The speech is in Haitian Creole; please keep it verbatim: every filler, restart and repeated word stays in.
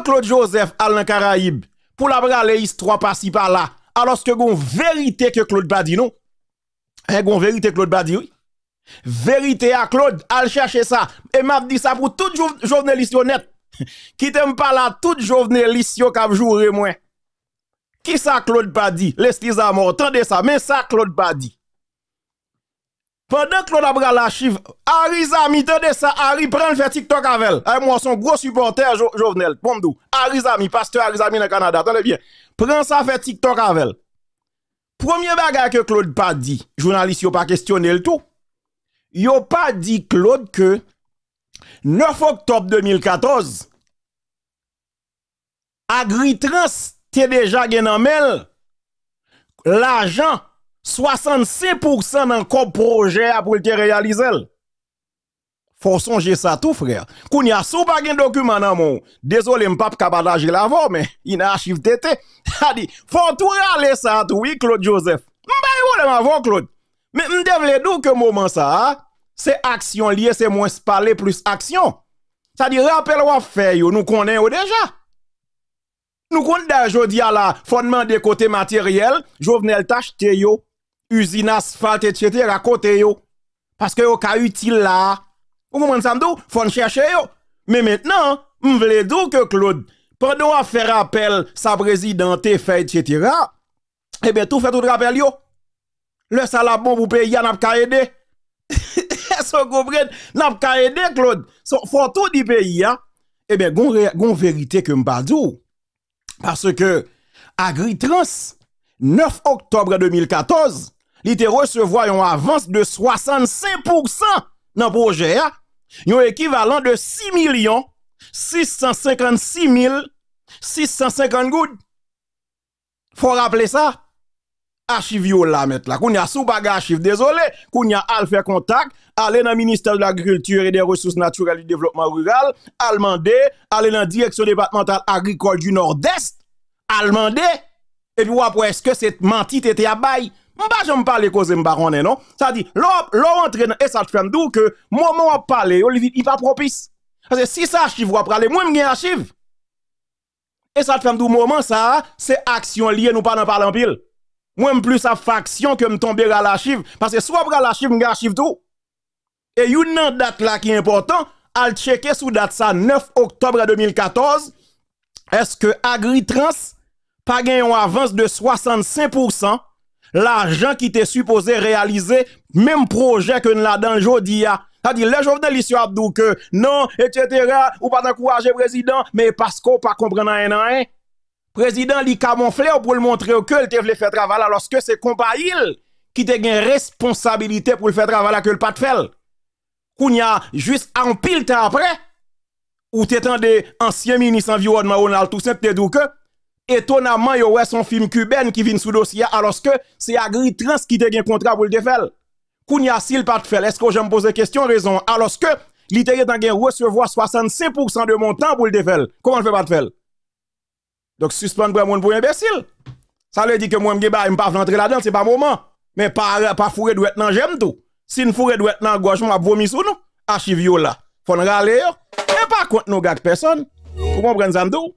Claude Joseph al nan Karayib pou l ap rale istwa pasi pala, alòske gon verite ke Claude pa di nou. Hein, gon verite Claude pa di, wi. Verite a Claude, al chèche sa. E m ap di sa pou tout jov- jovenelis yo nèt. Kite m pale a tout jovenelis yo k ap joure mwen. Kisa Claude pa di? Leslie Zamor, tande sa, men sa Claude pa di. Pandan Claude ap rale achiv, Ari Zami, tande sa, Ari pran l fè TikTok avè l. Ay, mwen se yon gwo sipòtè Jo- Jovenel. Bon, m di w, Ari Zami, pastè Ari Zami nan Kanada, tande byen. Pran sa fè TikTok avè l. Premye bagay ke Claude pa di, jounalis yo pa kesyone l tou. Yo pa di Claude ke nèf oktòb de mil katòz, Agritrans te deja gen nan men l lajan, swasannsenk pousan nan kòb pwojè a pou l te reyalize l. Fò w sonje sa tou, frè. Kounye a, si w pa gen dokiman nan men w, dezole, m p ap ka pataje l avè w, men li nan achiv tete. Sa di, fò w tou rale sa tou, wi, Claude Joseph. M pa gen pwoblèm avè w, Claude. Men m te vle di w ke moman sa a, se aksyon l ye, se mwens pale plis aksyon. Sa di, rapèl w ap fè yo, nou konnen yo deja. Nou konn dayè jodi a la, fò n mande kote materyèl Jovenel t achte yo, izin asfalt, etsetera, kote yo. Paske yo ka itil la a. Ou konprann sa m di w? Fò n chèche yo. Men mentnan, m vle di w ke Claude, pandan w ap fè rapèl sa prezidan an te fè, etsetera, ebyen, tou fè tout rapèl yo. Lè sa l ap bon pou peyi a, n ap ka ede. Èske w konprann? N ap ka ede, Claude. So, fò w tou di peyi a, ebyen, gon, re- gon verite ke m pa di w. Paske Agritrans, nèf oktòb de mil katòz, li te resevwa yon avans de swasannsenk pousan nan pwojè a, yon ekivalan de sis milyon sis san senkannsis mil sis san senkant goud. Fò w raple sa. Achiv yo la, mèt la. Kounye a, si w pa gen achiv, dezole. Kounye a, al fè kontak, ale nan Ministère de l'Agriculture et des Ressources Naturelles et du Développement Rural, al mande, ale nan Direction Départementale Agricole du Nord-Est, al mande, epi w ap wè èske se manti tete ap bay. M pa janm pale koze m pa konnen, non. Sa di, lè w ap- lè w antre nan, e sa t fè m di w ke moman w ap pale yo, li, li pa pwopis. Paske si se achiv w ap prale, mwen m gen achiv. E sa t fè m di w moman sa a, se aksyon l ye, nou pa nan pale anpil. Mwen, m plis ap fè aksyon ke m tonbe rale achiv. Paske si w ap rale achiv, m gen achiv tou. E youn nan dat la ki enpòtan, al tcheke sou dat sa, nèf oktòb de mil katòz, èske Agritrans pa gen yon avans de swasannsenk pousan lajan ki te sipoze reyalize menm pwojè ke n ladan l jodi a. Sa di, lè jovenelis yo ap di w ke non, etsetera, ou pa t ankouraje prezidan, men e paske w pa konprann anyen nan anyen. Prezidan li kamonfle w pou l montre w ke l te vle fè travay la, lòske se konpayi l ki te gen responsabilite pou l fè travay la ke l pa t fè l. Kounye a, jis anpil tan apre, ou te tande ansyen minis anviwònman Ronald Toussaint te di w ke, etonamman, yo wè se yon fim kibèn ki vin sou dosye a, alòske se Agritrans ki te gen kontra pou l te fè l. Kounye a, si l pa t fè l, èske w janm poze kesyon rezon an? Alòske li te gentan gen resevwa swasannsenk pousan de montan pou l te fè l. Kòman l fè pa t fè l? Donk, sispann pran moun pou enbesil. Sa vle di ke mwen, m gen bagay, m pa vle antre ladan l, se pa moman. Men pa, pa foure dwèt nan je m tou. Si n foure dwèt nan gòj mwen, m ap vomi sou nou. Achiv yo la. Fò n rale yo. E pa kont nou gad pèsonn. Ou konprann sa m di w?